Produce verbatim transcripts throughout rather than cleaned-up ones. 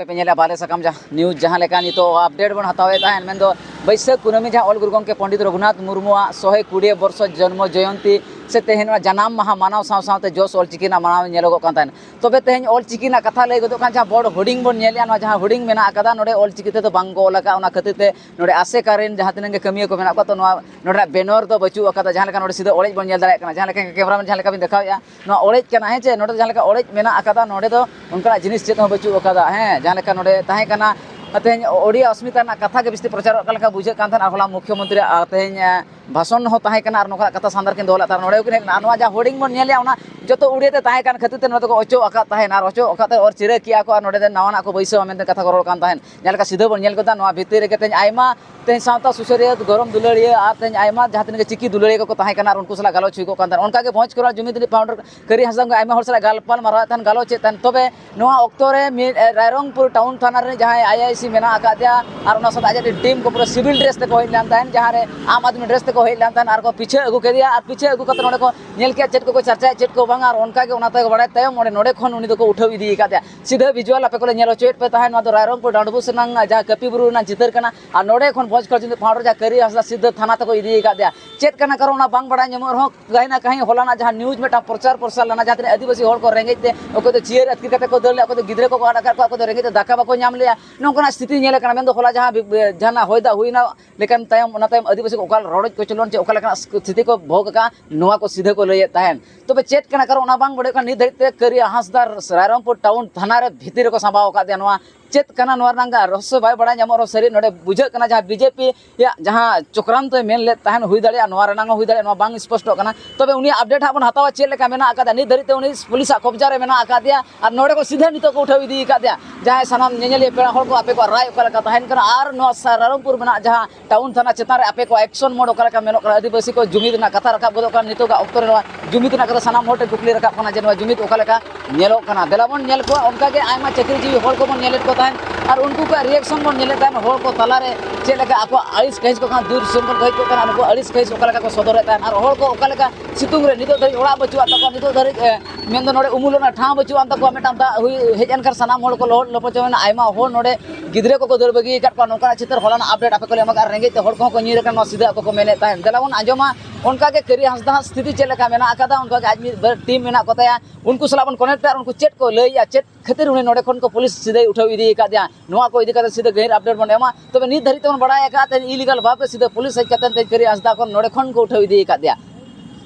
ᱯᱮ ᱧᱮᱞᱮᱫᱼᱟ ᱵᱟᱞᱮ ᱥᱟᱠᱟᱢ ᱡᱟᱦᱟᱸ ᱱᱤᱭᱩᱡᱽ, ᱡᱟᱦᱟᱸ ᱞᱮᱠᱟ ᱱᱤᱛᱚᱜ ᱟᱯᱰᱮᱴ ᱵᱚᱱ ᱦᱟᱛᱟᱣᱮᱫ ᱛᱟᱦᱮᱸᱫ, ᱢᱮᱱᱫᱚ ᱵᱟᱹᱭᱥᱟᱹᱠᱷ ᱠᱩᱱᱟᱹᱢᱤ ᱡᱟᱦᱟᱸ ᱚᱞ ᱜᱩᱨᱩ ᱜᱚᱢᱠᱮ ᱯᱚᱱᱰᱤᱛ ᱨᱚᱜᱷᱩᱱᱟᱛᱷ ᱢᱩᱨᱢᱩᱣᱟᱜ ᱥᱚᱦᱮ ᱠᱩᱲᱤ ᱵᱚᱨᱥᱚ ᱡᱚᱱᱢᱚ ᱡᱚᱭᱚᱱᱛᱤ ᱥᱮ ᱛᱮᱦᱮᱧ ᱱᱚᱣᱟ ᱡᱟᱱᱟᱢ ᱢᱟᱦᱟ ᱢᱟᱱᱟᱣ ᱥᱟᱶ ᱥᱟᱶᱛᱮ ᱡᱚᱥ ᱚᱞᱪᱤᱠᱤ ᱨᱮᱱᱟᱜ ᱢᱟᱱᱟᱣ ᱧᱮᱞᱚᱜᱚᱜ ᱠᱟᱱ ᱛᱟᱦᱮᱸᱫ᱾ ᱛᱚᱵᱮ ᱛᱮᱦᱮᱧ ᱚᱞᱪᱤᱠᱤ ᱨᱮᱱᱟᱜ ᱠᱟᱛᱷᱟ ᱞᱟᱹᱭ ᱜᱚᱫᱚᱜ ᱠᱷᱟᱱ ᱡᱟᱦᱟᱸ ᱵᱳᱨᱰ ᱦᱩᱰᱤᱝ ᱵᱚᱱ ᱧᱮᱞᱮᱫᱼᱟ, ᱱᱚᱣᱟ ᱡᱟᱦᱟᱸ ᱦᱩᱰᱤᱝ ᱢᱮᱱᱟᱜ ᱟᱠᱟᱫᱟ, ᱱᱚᱰᱮ ᱚᱞᱪᱤᱠᱤ ᱛᱮᱫᱚ ᱵᱟᱝ ᱠᱚ ᱚᱞ ᱟᱠᱟᱫᱼᱟ᱾ ᱚᱱᱟ ᱠᱷᱟᱹᱛᱤᱨ ᱛᱮ ᱱᱚᱰᱮ ᱟᱥᱮᱠᱟ ᱨᱮᱱ ᱡᱟᱦᱟᱸ ᱛᱤᱱᱟᱹᱜ ᱜᱮ ᱠᱟᱹᱢᱤᱭᱟᱹ ᱠᱚ ᱢᱮᱱᱟᱜ ᱠᱚᱣᱟ, ᱛᱚ ᱱᱚᱣᱟ ᱱᱚᱰᱮᱱᱟᱜ ᱵᱮᱱᱚᱨ ᱫᱚ ᱵᱟᱹᱪᱩᱜ ᱟᱠᱟᱫᱟ᱾ ᱡᱟᱦᱟᱸ ᱞᱮᱠᱟ ᱱᱚᱰᱮ ᱥᱤᱫᱷᱟᱹ ᱚᱲᱮᱡ ᱵᱚᱱ ᱧᱮᱞ ᱫᱟᱲᱮᱭᱟᱜ ᱠᱟᱱᱟ, ᱡᱟᱦᱟᱸ ᱞᱮᱠᱟ ᱠᱮᱢᱮᱨᱟᱢᱮᱱ ᱡᱟᱦᱟᱸ ᱞᱮᱠᱟ ᱵᱤᱱ ᱫᱮᱠᱷᱟᱣᱮᱫᱼᱟ, ᱱᱚᱣᱟ ᱚᱲᱮᱡ ᱠᱟᱱᱟ, ᱦᱮᱸ ᱪᱮ? ᱱᱚᱰᱮ ᱡᱟᱦᱟᱸ ᱞᱮᱠᱟ ᱚᱲᱮᱡ ᱢᱮᱱᱟᱜ ᱟᱠᱟᱫᱟ, ᱱᱚᱰᱮ ᱫᱚ ᱚᱱᱠᱟᱱᱟᱜ ᱡᱤᱱᱤᱥ ᱪᱮᱫ ᱦᱚᱸ ᱵᱟᱹᱪᱩᱜ ᱟᱠᱟᱫᱟ᱾ ᱦᱮᱸ, ᱡᱟᱦᱟᱸ ᱞᱮᱠᱟ ᱱᱚᱰᱮ ᱛᱟᱦᱮᱸ ᱠᱟᱱᱟ, ᱛᱮᱦᱮᱧ ᱳᱰᱤᱭᱟ ᱚᱥᱢᱤᱛᱟ ᱨᱮᱱᱟᱜ ᱠᱟᱛᱷᱟ ᱜᱮ ᱵᱮᱥᱤ ᱯᱨᱚᱪᱟᱨᱚᱜ ᱠᱟᱱ ᱞᱮᱠᱟ ᱵᱩᱡᱷᱟᱹᱜ ᱠᱟᱱ ᱛᱟᱦᱮᱸᱱᱟ᱾ ᱟᱨ ᱦᱚᱞᱟ ᱢᱩᱠᱷᱭᱚᱢᱚᱱᱛᱨᱤ ᱟᱨ ᱛᱮᱦᱮᱧ, ᱮ, ᱵᱷᱟᱥᱚᱱ ᱦᱚᱸ ᱛᱟᱦᱮᱸ ᱠᱟᱱᱟ ᱟᱨ ᱱᱚᱝᱠᱟᱱᱟᱜ ᱠᱟᱛᱷᱟ ᱥᱟᱱᱫᱟᱨ ᱠᱤᱱ ᱫᱚᱦᱚ ᱞᱮᱫ ᱛᱟᱦᱮᱸᱱᱟ᱾ ᱱᱚᱰᱮ ᱦᱚᱸ ᱠᱤᱱ ᱦᱮᱡ ᱞᱮᱱᱟ᱾ ᱟᱨ ᱱᱚᱣᱟ ᱡᱟᱦᱟᱸ ᱦᱳᱨᱰᱤᱝ ᱵᱚᱱ ᱧᱮᱞᱮᱫᱼᱟ, ᱚᱱᱟ ᱡᱚᱛᱚ ᱩᱲᱤᱭᱟ ᱛᱮ ᱛᱟᱦᱮᱸ ᱠᱟᱱ ᱠᱷᱟᱹᱛᱤᱨ ᱛᱮ ᱱᱚᱣᱟ ᱫᱚᱠᱚ ᱚᱪᱚᱜ ᱟᱠᱟᱫ ᱛᱟᱦᱮᱸᱱ, ᱟᱨ ᱚᱪᱚᱜ ᱟᱠᱟᱫ ᱛᱮ ᱚᱨ ᱪᱤᱨᱟᱹ ᱠᱮᱜᱼᱟ ᱠᱚ ᱟᱨ ᱱᱚᱰᱮ ᱫᱚ ᱱᱟᱣᱟᱱᱟᱜ ᱠᱚ ᱵᱟᱹᱭᱥᱟᱹᱣᱟ ᱢᱮᱱᱛᱮ ᱠᱟᱛᱷᱟ ᱠᱚ ᱨᱚᱲ ᱠᱟᱱ ᱛᱟᱦᱮᱸᱱ᱾ ᱡᱟᱦᱟᱸ ᱞᱮᱠᱟ ᱥᱤᱫᱷᱟᱹ ᱵᱚᱱ ᱧᱮᱞ ᱜᱚᱫᱟ, ᱱᱚᱣᱟ ᱵᱷᱤᱛᱤᱨ ᱨᱮᱜᱮ ᱛᱮᱦᱮᱧ ᱟᱭᱢᱟ ᱛᱮᱦᱮᱧ ᱥᱟᱶᱛᱟ ᱥᱩᱥᱟᱹᱨᱤᱭᱟᱹ, ᱜᱚᱨᱚᱢ ᱫᱩᱞᱟᱹᱲᱤᱭᱟᱹ ᱟᱨ ᱛᱮᱦᱮᱧ ᱟᱭᱢᱟ ᱡᱟᱦᱟᱸ ᱛᱤᱱᱟᱹᱜ ᱜᱮ ᱪᱤᱠᱤ ᱫᱩᱞᱟᱹᱲᱤᱭᱟᱹ ᱠᱚᱠᱚ ᱛᱟᱦᱮᱸ ᱠᱟᱱᱟ ᱟᱨ ᱩᱱᱠᱩ ᱥᱟᱞᱟᱜ ᱜᱟᱞᱚᱪ ᱦᱩᱭ ᱠᱚᱜ ᱠᱟᱱ ᱛᱟᱦᱮᱸᱱ᱾ ᱚᱱᱠᱟ ᱜᱮ ᱵᱷᱚᱸᱡᱽ ᱠᱚᱨᱟᱣ ᱡᱩᱢᱤᱫ ᱨᱤᱱᱤᱡ ᱯᱟᱣᱩᱱᱰᱟᱨ ᱠᱟᱹᱨᱤ ᱦᱟᱸᱥᱫᱟ ᱜᱚᱢᱠᱮ ᱟᱭᱢᱟ ᱦᱚᱲ ᱥᱟᱞᱟᱜ ᱜᱟᱞᱯᱟᱞ ᱢᱟᱨᱟᱣᱮᱫ ᱛᱟᱦᱮᱸᱱ, ᱜᱟᱞᱚᱪᱮᱫ ᱛᱟᱦᱮᱸᱱ᱾ ᱛᱚᱵᱮ ᱱᱚᱣᱟ ᱚᱠᱛᱚ ᱨᱮ ᱢᱤᱫ, ᱮ, ᱨᱟᱭᱨᱚᱝᱯᱩᱨ ᱴᱟᱣᱩᱱ ᱛᱷᱟᱱᱟ ᱨᱮ ᱡᱟᱦᱟᱸᱭ ᱟᱭ ᱟᱭ ᱥᱤ ᱢᱮᱱᱟᱜ ᱟᱠᱟᱫᱮᱭᱟ ᱟᱨ ᱚᱱᱟ ᱥᱟᱶᱛᱮ ᱟᱡᱟᱜ ᱴᱤᱢ ᱠᱚ ᱯᱩᱨᱟᱹ ᱥᱤᱵᱤᱞ ᱰᱨᱮᱥ ᱛᱮᱠᱚ ᱦᱮᱡ ᱞᱮᱱ ᱛᱟᱦᱮᱸᱱ, ᱡᱟᱦᱟᱸ ᱨᱮ ᱟᱢ ᱟᱫᱢᱤ ᱰᱨᱮᱥ ᱛᱮᱠᱚ ᱦᱮᱡ ᱞᱮᱱ ᱛᱟᱦᱮᱸᱱ ᱟᱨ ᱠᱚ ᱯᱤᱪᱷᱟᱹ ᱟᱹᱜᱩ ᱠᱮᱫᱮᱭᱟ᱾ ᱟᱨ ᱯᱤᱪᱷᱟᱹ ᱟᱹᱜᱩ ᱠᱟᱛᱮ ᱱᱚᱰᱮ ᱠᱚ ᱧᱮᱞ ᱠᱮᱫᱼᱟ ᱪᱮᱫ ᱠᱚᱠᱚ ᱪᱟᱨᱪᱟᱭᱟ, ᱪᱮᱫ ᱠᱚ ᱵᱟᱝᱟ, ᱟᱨ ᱚᱱᱠᱟ ᱜᱮ ᱚᱱᱟ ᱛᱮᱜᱮ ᱵᱟᱲᱟᱭ ᱛᱟᱭᱚᱢ ᱚᱸᱰᱮ ᱱᱚᱰᱮ ᱠᱷᱚᱱ ᱩᱱᱤ ᱫᱚᱠᱚ ᱩᱴᱷᱟᱹᱣ ᱤᱫᱤ ᱟᱠᱟᱫᱮᱭᱟ᱾ ᱥᱤᱫᱷᱟᱹ ᱵᱷᱤᱡᱩᱣᱟᱞ ᱟᱯᱮ ᱠᱚᱞᱮ ᱧᱮᱞ ᱦᱚᱪᱚᱭᱮᱫ ᱯᱮ ᱛᱟᱦᱮᱸᱫ, ᱱᱚᱣᱟ ᱫᱚ ᱨᱟᱭᱨᱚᱝᱯᱩᱨ ᱰᱟᱸᱰᱵᱩᱥ ᱨᱮᱱᱟᱜ ᱡᱟᱦᱟᱸ ᱠᱟᱹᱯᱤ ᱵᱩᱨᱩ ᱨᱮᱱᱟᱜ ᱪᱤᱛᱟᱹᱨ ᱠᱟᱱᱟ᱾ ᱟᱨ ᱱᱚᱰᱮ ᱠᱷᱚᱱ ᱵᱷᱚᱸᱡᱽ ᱠᱷᱚᱲ ᱡᱩᱫᱤ ᱯᱟᱦᱟᱲ ᱨᱮ ᱡᱟᱦᱟᱸ ᱠᱟᱹᱨᱤ ᱦᱟᱸᱥᱫᱟ ᱥᱤᱫᱷᱟᱹ ᱛᱷᱟᱱᱟ ᱛᱮᱠᱚ ᱤᱫᱤ ᱟᱠᱟᱫᱮᱭᱟ᱾ ᱪᱮᱫ ᱠᱟᱱᱟ ᱠᱟᱨᱚᱱ ᱚᱱᱟ ᱵᱟᱝ ᱵᱟᱲᱟᱭ ᱧᱟᱢᱚᱜ ᱨᱮᱦᱚᱸ, ᱠᱟᱹᱦᱤ ᱱᱟ ᱠᱟᱹᱦᱤ ᱦᱚᱞᱟᱱᱟᱜ ᱡᱟᱦᱟᱸ ᱱᱤᱭᱩᱡᱽ ᱢᱤᱫᱴᱟᱝ ᱯᱨᱚᱪᱟᱨ ᱯᱨᱚᱥᱟᱨ ᱞᱮᱱᱟ, ᱡᱟᱦᱟᱸ ᱛᱤᱱᱟᱹᱜ ᱟᱹᱫᱤᱵᱟᱹᱥᱤ ᱦᱚᱲ ᱠᱚ ᱨᱮᱸᱜᱮᱡ ᱛᱮ ᱚᱠᱚᱭ ᱫᱚ ᱪᱤᱭᱟᱹᱨ ᱟᱹᱛᱠᱤᱨ ᱠᱟᱛᱮ ᱠᱚ ᱫᱟᱹᱲ ᱞᱮᱫᱼᱟ, ᱚᱠᱚᱭ ᱫᱚ ᱜᱤᱫᱽᱨᱟᱹ ᱠᱚᱠᱚ ᱟᱫ ᱟᱠᱟᱫ ᱠᱚᱣᱟ, ᱚᱠᱚᱭ ᱫᱚ ᱨᱮᱸᱜᱮᱡ ᱛᱮ ᱫᱟᱠᱟ ᱵᱟᱠᱚ ᱧᱟᱢ ᱞᱮᱫᱼᱟ, ᱱᱚᱝᱠᱟᱱᱟᱜ ᱥᱛᱷᱤᱛᱤ ᱧᱮᱞ ᱟᱠᱟᱱᱟ᱾ ᱢᱮᱱᱫᱚ ᱦᱚᱞᱟ ᱡᱟᱦᱟᱸ ᱵᱤ-, ᱵᱤ-, ᱡᱟᱦᱟᱱᱟᱜ ᱦᱚᱭ ᱫᱟᱜ ᱦᱩᱭᱱᱟ ᱞᱮᱠᱟᱱ ᱛᱟᱭᱚᱢ, ᱚᱱᱟ ᱛᱟᱭᱚᱢ ᱟᱹᱫᱤᱵᱟᱹᱥᱤ ᱠᱚ ᱚᱠᱟ ᱨᱚᱰᱚᱡ ᱠᱚᱪᱞᱚᱱ ᱪᱮ ᱚᱠᱟ ᱞᱮᱠᱟᱱᱟᱜ ᱥᱛᱷᱤᱛᱤ ᱠᱚ ᱵᱷᱳᱜᱽ ᱟᱠᱟᱫᱼᱟ, ᱱᱚᱣᱟ ᱠᱚ ᱥᱤᱫᱷᱟᱹ ᱠᱚ ᱞᱟᱹᱭᱮᱫ ᱛᱟᱦᱮᱸᱱ᱾ ᱛᱚᱵᱮ ᱪᱮᱫ ᱠᱟᱱᱟ ᱠᱟᱨᱚᱱ ᱚᱱᱟ ᱵᱟᱝ ᱵᱟᱲᱟᱭᱚᱜ ᱠᱟᱱᱟ᱾ ᱱᱤᱛ ᱫᱷᱟᱹᱨᱤᱡ ᱛᱮ ᱠᱟᱹᱨᱤ ᱦᱟᱸᱥᱫᱟ ᱨᱟᱭᱨᱚᱝᱯᱩᱨ ᱴᱟᱣᱩᱱ ᱛᱷᱟᱱᱟ ᱨᱮ ᱵᱷᱤᱛᱤᱨ ᱨᱮᱠᱚ ᱥᱟᱢᱵᱟᱣ ᱟᱠᱟᱫᱮᱭᱟ᱾ ᱱᱚᱣᱟ ᱪᱮᱫ ᱠᱟᱱᱟ, ᱱᱚᱣᱟ ᱨᱮᱱᱟᱜ ᱨᱚᱦᱚᱥᱥᱚ ᱵᱟᱭ ᱵᱟᱲᱟᱭ ᱧᱟᱢᱚᱜ ᱨᱮᱦᱚᱸ, ᱥᱟᱹᱨᱤ ᱱᱚᱰᱮ ᱵᱩᱡᱷᱟᱹᱜ ᱠᱟᱱᱟ ᱡᱟᱦᱟᱸ ᱵᱤᱡᱮᱯᱤ ᱭᱟᱜ ᱡᱟᱦᱟᱸ ᱪᱚᱠᱨᱟᱱᱛᱚᱭ ᱢᱮᱱ ᱞᱮᱫ ᱛᱟᱦᱮᱸᱱ, ᱦᱩᱭ ᱫᱟᱲᱮᱭᱟᱜᱼᱟ, ᱱᱚᱣᱟ ᱨᱮᱱᱟᱜ ᱦᱚᱸ ᱦᱩᱭ ᱫᱟᱲᱮᱭᱟᱜᱼᱟ, ᱱᱚᱣᱟ ᱵᱟᱝ ᱥᱯᱚᱥᱴᱚᱜ ᱠᱟᱱᱟ᱾ ᱛᱚᱵᱮ ᱩᱱᱤᱭᱟᱜ ᱟᱯᱰᱮᱴ ᱦᱟᱸᱜ ᱵᱚᱱ ᱦᱟᱛᱟᱣᱟ ᱪᱮᱫ ᱞᱮᱠᱟ ᱢᱮᱱᱟᱜ ᱟᱠᱟᱫᱟ᱾ ᱱᱤᱛ ᱫᱷᱟᱹᱨᱤᱡ ᱛᱮ ᱩᱱᱤ ᱯᱩᱞᱤᱥᱟᱜ ᱠᱚᱵᱡᱟ ᱨᱮ ᱢᱮᱱᱟᱜ ᱟᱠᱟᱫᱮᱭᱟ ᱟᱨ ᱱᱚᱰᱮ ᱠᱚ ᱥᱤᱫᱷᱟᱹ ᱱᱤᱛᱚᱜ ᱠᱚ ᱩᱴᱷᱟᱹᱣ ᱤᱫᱤ ᱟᱠᱟᱫᱮᱭᱟ᱾ ᱡᱟᱦᱟᱸᱭ ᱥᱟᱱᱟᱢ ᱧᱮᱧᱮᱞᱤᱭᱟᱹ ᱯᱮᱲᱟ ᱦᱚᱲ ᱠᱚ, ᱟᱯᱮ ᱠᱚᱣᱟᱜ ᱨᱟᱭ ᱚᱠᱟ ᱞᱮᱠᱟ ᱛᱟᱦᱮᱸᱱ ᱠᱟᱱᱟ ᱟᱨ ᱱᱚᱣᱟ ᱥᱟ-, ᱨᱟᱭᱨᱚᱝᱯᱩᱨ ᱢᱮᱱᱟᱜ ᱡᱟᱦᱟᱸ ᱴᱟᱣᱩᱱ ᱛᱷᱟᱱᱟ ᱪᱮᱛᱟᱱ ᱨᱮ ᱟᱯᱮ ᱠᱚᱣᱟᱜ ᱮᱠᱥᱚᱱ ᱢᱳᱰ ᱚᱠᱟ ᱞᱮᱠᱟ ᱢᱮᱱᱚᱜ ᱠᱟᱱᱟ, ᱟᱹᱫᱤᱵᱟᱹᱥᱤ ᱠᱚ ᱡᱩᱢᱤᱫ ᱨᱮᱱᱟᱜ ᱠᱟᱛᱷᱟ ᱨᱟᱠᱟᱵ ᱜᱚᱫᱚᱜ ᱠᱟᱱᱟ, ᱱᱤᱛᱚᱜᱟᱜ ᱚᱠᱛᱚ ᱨᱮ ᱱᱚᱣᱟ ᱡᱩᱢᱤᱫ ᱨᱮᱱᱟᱜ ᱠᱟᱛᱷᱟ ᱥᱟᱱᱟᱢ ᱦᱚᱲ ᱴᱷᱮᱱ ᱠᱩᱠᱞᱤ ᱨᱟᱠᱟᱵ ᱠᱟᱱᱟ ᱡᱮ ᱱᱚᱣᱟ ᱡᱩᱢᱤᱫ ᱚᱠᱟ ᱞᱮᱠᱟ ᱧᱮᱞᱚᱜ ᱠᱟᱱᱟ᱾ ᱫᱮᱞᱟ ᱵᱚᱱ ᱧᱮᱞ ᱠᱚᱣᱟ, ᱚᱱᱠᱟ ᱜᱮ ᱟᱭᱢᱟ ᱪᱟᱹᱠᱨᱤᱡᱤᱵᱤ ᱦᱚᱲ ᱠᱚᱵᱚᱱ ᱧᱮᱞᱮᱫ ᱠᱚ ᱛᱟᱦᱮᱸᱫ, ᱟᱨ ᱩᱱᱠᱩ ᱠᱚᱣᱟᱜ ᱨᱤᱭᱮᱠᱥᱚᱱ ᱵᱚᱱ ᱧᱮᱞᱮᱫ ᱛᱟᱦᱮᱱ, ᱦᱚᱲ ᱠᱚ ᱛᱟᱞᱟᱨᱮ ᱪᱮᱫ ᱞᱮᱠᱟ ᱟᱠᱚᱣᱟᱜ ᱟᱹᱲᱤᱥ ᱠᱟᱹᱦᱤᱥ ᱠᱚ ᱠᱷᱟᱱ ᱫᱩᱨ ᱫᱤᱥᱚᱢ ᱠᱷᱚᱱ ᱠᱚ ᱦᱮᱡ ᱠᱚᱜ ᱠᱟᱱᱟ, ᱩᱱᱠᱩ ᱟᱹᱲᱤᱥ ᱠᱟᱹᱦᱤᱥ ᱚᱠᱟ ᱞᱮᱠᱟ ᱠᱚ ᱥᱚᱫᱚᱨᱮᱫ ᱛᱟᱦᱮᱱ, ᱟᱨ ᱦᱚᱲ ᱠᱚ ᱚᱠᱟ ᱞᱮᱠᱟ ᱥᱤᱛᱩᱝ ᱨᱮ ᱱᱤᱛᱚᱜ ᱫᱷᱟᱹᱨᱤᱡ ᱚᱲᱟᱜ ᱵᱟᱹᱪᱩᱜ ᱟᱱ ᱛᱟᱠᱚᱣᱟ, ᱱᱤᱛᱚᱜ ᱫᱷᱟᱹᱨᱤᱡ ᱮ, ᱢᱮᱱᱫᱚ ᱱᱚᱰᱮ ᱩᱢᱩᱞ ᱨᱮᱱᱟᱜ ᱴᱷᱟᱶ ᱵᱟᱹᱪᱩᱜ ᱟᱱ ᱛᱟᱠᱚᱣᱟ, ᱢᱤᱫᱴᱟᱝ ᱫᱟᱜ ᱦᱩᱭ ᱦᱮᱡ ᱮᱱᱠᱷᱟᱱ ᱥᱟᱱᱟᱢ ᱦᱚᱲ ᱠᱚ ᱞᱚᱦᱚᱫ ᱞᱚᱯᱚᱪᱚ ᱮᱱᱟ, ᱟᱭᱢᱟ ᱦᱚᱲ ᱱᱚᱰᱮ ᱜᱤᱫᱽᱨᱟᱹ ᱠᱚᱠᱚ ᱫᱟᱹᱲ ᱵᱟᱹᱜᱤ ᱟᱠᱟᱫ ᱠᱚᱣᱟ, ᱱᱚᱝᱠᱟᱱᱟᱜ ᱪᱤᱛᱟᱹᱨ ᱦᱚᱞᱟᱱᱟᱜ ᱟᱯᱰᱮᱴ ᱟᱯᱮ ᱠᱚᱞᱮ ᱮᱢᱟ ᱠᱟᱜᱼᱟ᱾ ᱟᱨ ᱨᱮᱸᱜᱮᱡ ᱛᱮ ᱦᱚᱲ ᱠᱚᱦᱚᱸ ᱠᱚ ᱧᱤᱨ ᱟᱠᱟᱱ ᱱᱚᱣᱟ ᱥᱤᱫᱷᱟᱹ ᱟᱠᱚ ᱠᱚ ᱢᱮᱱᱮᱫ ᱛᱟᱦᱮᱸᱫ᱾ ᱫᱮᱞᱟ ᱵᱚᱱ ᱟᱸᱡᱚᱢᱟ ᱚᱱᱠᱟ ᱜᱮ ᱠᱟᱹᱨᱤ ᱦᱟᱸᱥᱫᱟ ᱦᱟᱸᱜ ᱥᱛᱷᱤᱛᱤ ᱪᱮᱫ ᱞᱮᱠᱟ ᱢᱮᱱᱟᱜ ᱟᱠᱟᱫᱟ, ᱚᱱᱠᱟ ᱜᱮ ᱟᱡ ᱢᱤᱫ ᱵᱟᱨ ᱴᱤᱢ ᱢᱮᱱᱟᱜ ᱠᱚ ᱛᱟᱭᱟ, ᱩᱱᱠᱩ ᱥᱟᱞᱟᱜ ᱵᱚᱱ ᱠᱚᱱᱮᱠᱴᱟ ᱟᱨ ᱩᱱᱠᱩ ᱪᱮᱫ ᱠᱚ ᱞᱟᱹᱭᱮᱫᱼᱟ, ᱪᱮᱫ ᱠᱷᱟᱹᱛᱤᱨ ᱩᱱᱤ ᱱᱚᱰᱮ ᱠᱷᱚᱱ ᱠᱚ ᱯᱩᱞᱤᱥ ᱥᱤᱫᱷᱟᱹᱭ ᱩᱴᱷᱟᱹᱣ ᱤᱫᱤ ᱟᱠᱟᱫᱮᱭᱟ, ᱱᱚᱣᱟ ᱠᱚ ᱤᱫᱤ ᱠᱟᱛᱮ ᱥᱤᱫᱷᱟᱹ ᱜᱟᱹᱦᱤᱨ ᱟᱯᱰᱮᱴ ᱵᱚᱱ ᱮᱢᱟ᱾ ᱛᱚᱵᱮ ᱱᱤᱛ ᱫᱷᱟᱹᱨᱤᱡ ᱛᱮᱵᱚᱱ ᱵᱟᱲᱟᱭ ᱟᱠᱟᱫ ᱛᱮ ᱤᱞᱤᱜᱟᱞ ᱵᱷᱟᱵᱽ ᱛᱮ ᱥᱤᱫᱷᱟᱹ ᱯᱩᱞᱤᱥ ᱦᱮᱡ ᱠᱟᱛᱮ ᱛᱮ ᱠᱟᱹᱨᱤ ᱦᱟᱸᱥᱫᱟ ᱠᱷᱚᱱ ᱱᱚᱰᱮ ᱠᱷᱚᱱ ᱠᱚ ᱩᱴᱷᱟᱹᱣ ᱤᱫᱤ ᱟᱠᱟᱫᱮᱭᱟ᱾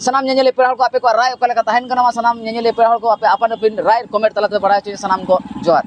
ᱥᱟᱱᱟᱢ ᱧᱮᱧᱮᱞᱤᱭᱟᱹ ᱯᱮᱲᱟ ᱦᱚᱲ ᱠᱚ ᱟᱯᱮ ᱠᱚᱣᱟᱜ ᱨᱟᱭ ᱚᱠᱟ ᱞᱮᱠᱟ ᱛᱟᱦᱮᱱ ᱠᱟᱱᱟ, ᱢᱟ ᱥᱟᱱᱟᱢ ᱧᱮᱧᱮᱞᱤᱭᱟᱹ ᱯᱮᱲᱟ ᱦᱚᱲ ᱠᱚ ᱟᱯᱮ ᱟᱯᱟᱱ ᱟᱹᱯᱤᱱ ᱨᱟᱭ ᱠᱚᱢᱮᱱᱴ ᱛᱟᱞᱟᱛᱮ ᱵᱟᱲᱟᱭ ᱦᱚᱪᱚᱭᱟ ᱥᱟᱱᱟᱢ ᱠᱚ᱾ ᱡᱚᱦᱟᱨ᱾